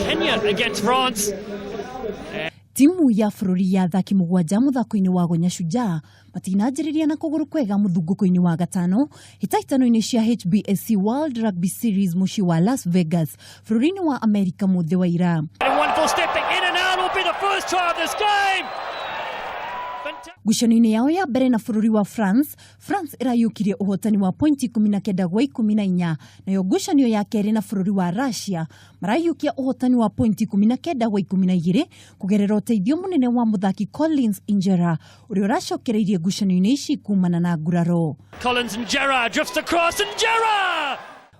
Kenya against France. Timu ya bũrũri ya athaki mũgwanja mũthako-inĩ wa Gonya Shujaa matinanjĩrĩria na kũgũrũ kwega mũthungũko-inĩ wa gatano hĩtahĩtano-inĩ cia HBSC World Rugby Series mũciĩ wa Las Vegas bũrũri-inĩ wa Amerika mũthĩ wa ira. And wonderful stepping in and out will be the first try of this game. Ngucanio-inĩ yao ya mbere na bũrũri wa France, France ĩrayũkirie ũhotani wa pointi 19 gwa 14, nayo ngucanio ya kerĩ na bũrũri wa Russia maraiyũkia ũhotani wa pointi 19 gwa 12 kũgerera ũteithio mũnene wa mũthaki Collins Injera ũrĩa ũracokereirie ngucanio-inĩ ici kumana na nguraro. Collins Injera drifts across. Injera!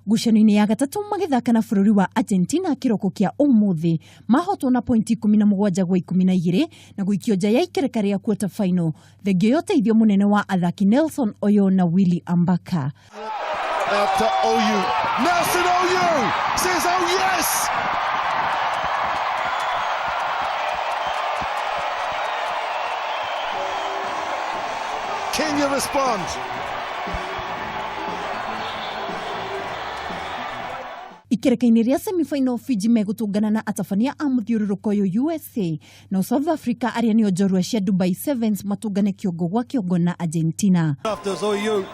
Ngucanio-inĩ ya gatatũ magĩthaka na bũrũri wa Argentina kĩroko kĩa ũmũthĩ mahotwo na pointi 17 gwa 12 na gũikio nja ya ikereka rĩa quarter final thengio ya ũteithio mũnene wa athaki Nelson Oyo na Willy Ambaka. Out to Oyu. Nelson Oyu says, oh yes! Kenya respond. Ikereka-inĩ rĩa semi-final Fiji megũtũngana na atabania a mũthiũrũrũko ũyũ USA, no South Africa arĩa nĩo njorua cia Dubai Sevens matũngane kĩongo gwa kĩongo na Argentina. After Oyu.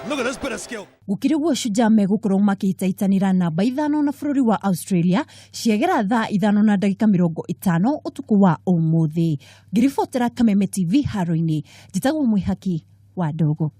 Look at this bit of skill. Gũkĩrĩ ũguo Shujaa megũkorwo makĩhĩtahĩtanĩra namba ithano na bũrũri wa Australia ciegera thaa ithano na ndagĩka mĩrongo ĩtano ũtukũ wa ũmũthĩ. Ngĩribotera Kameme TV haro-inĩ, njĩtagwo Mwĩhaki wa Ndogo.